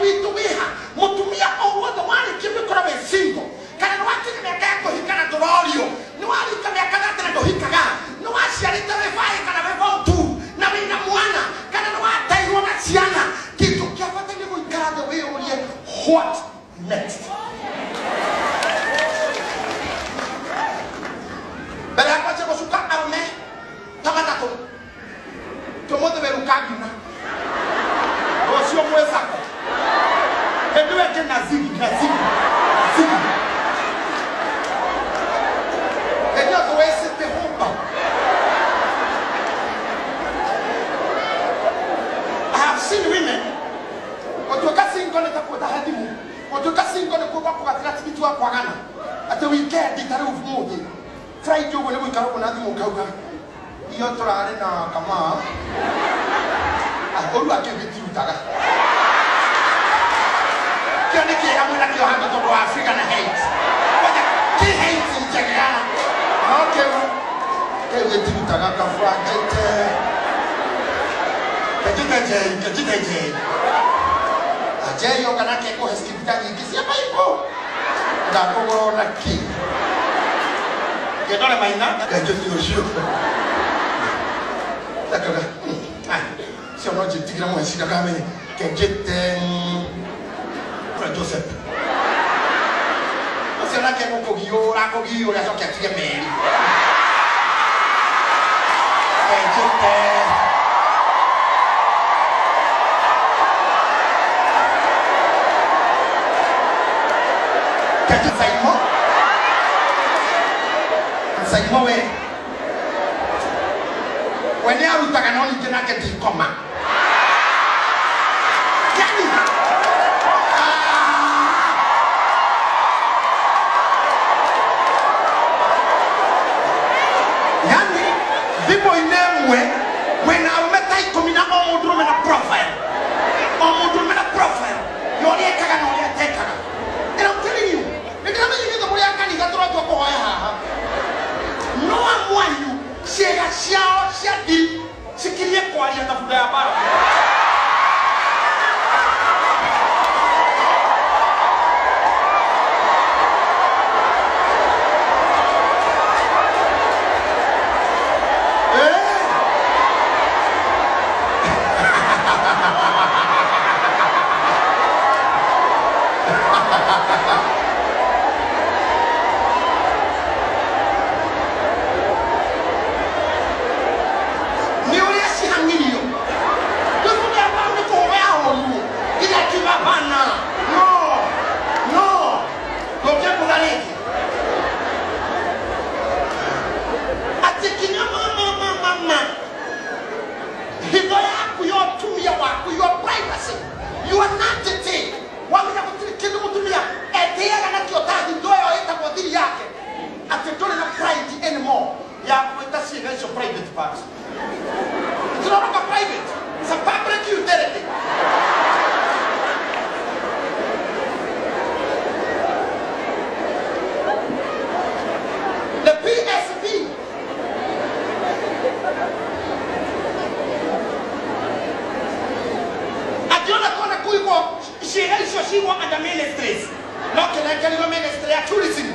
witũ wĩha mũtumia o wothe warĩkia gũkorwo wĩ single kana nĩ wakinya mĩaka ya kũhika na ndũrorio nĩ warika mĩaka 30 na ndũhikaga nĩ waciarĩte wĩ baĩ kana wĩ form 2 na wĩna mwana kana nĩ wateirwo na ciana kĩndũ kĩa bata nĩ gũikara thĩ wĩyũrie what next. Mbere ya kwanjia gũcuka arũme ta matatũ tũmũthĩ wĩruka ngina rũciũ mwĩcako hĩndĩ weke na zigi na zigi zigi hĩndĩ ĩyo tũwĩcĩte hũmba. I have seen women gũtuĩka single nĩ ta kwĩtaha thimũ gũtuĩka single nĩ kuga kũgatĩra tigiti wa kwagana atĩ weekend ta rĩu mũthĩ Friday ũguo nĩ gũikara ũguo na thimũ ũkauga iyo tũrarĩ na kamaa ũru akĩgĩtirutaga kĩo nĩ kĩega mwĩna kĩo handũ tondũ wa Afrika na hate kwanja kĩ hate njega no kĩu kĩu gĩtirutaga kabura njĩte kajite jei kajite jei ajei oka nake kũhe skipita nyingĩ cia Bible ndakũgũrwo na kĩ kĩndore maina kanjũti ũcio ndakauga cio no njĩtigĩra mweciria kamenye kenjĩte kũra Joseph ũcio nake gũkũgiũra kũgiũra acoke atige meri kenjĩte kenjĩte Saimo Saimo we we nĩ arutaga no ningĩ nake ndikoma yani yani thimũ-inĩ ĩmwe wĩna arũme ta ikũmi na o mũndũrũme na profile o mũndũrũme na profile ya ũrĩa ekaga na ũrĩa atekaga. And I'm telling you nĩ ndĩramenya inyuothe mũrĩ a kanitha tũratua kũhoya haha no amwanyu ciĩga ciao cia thiri cikirie kwaria ta bunda ya bara. Ministries. No kĩnengerirwo ministry ya tourism.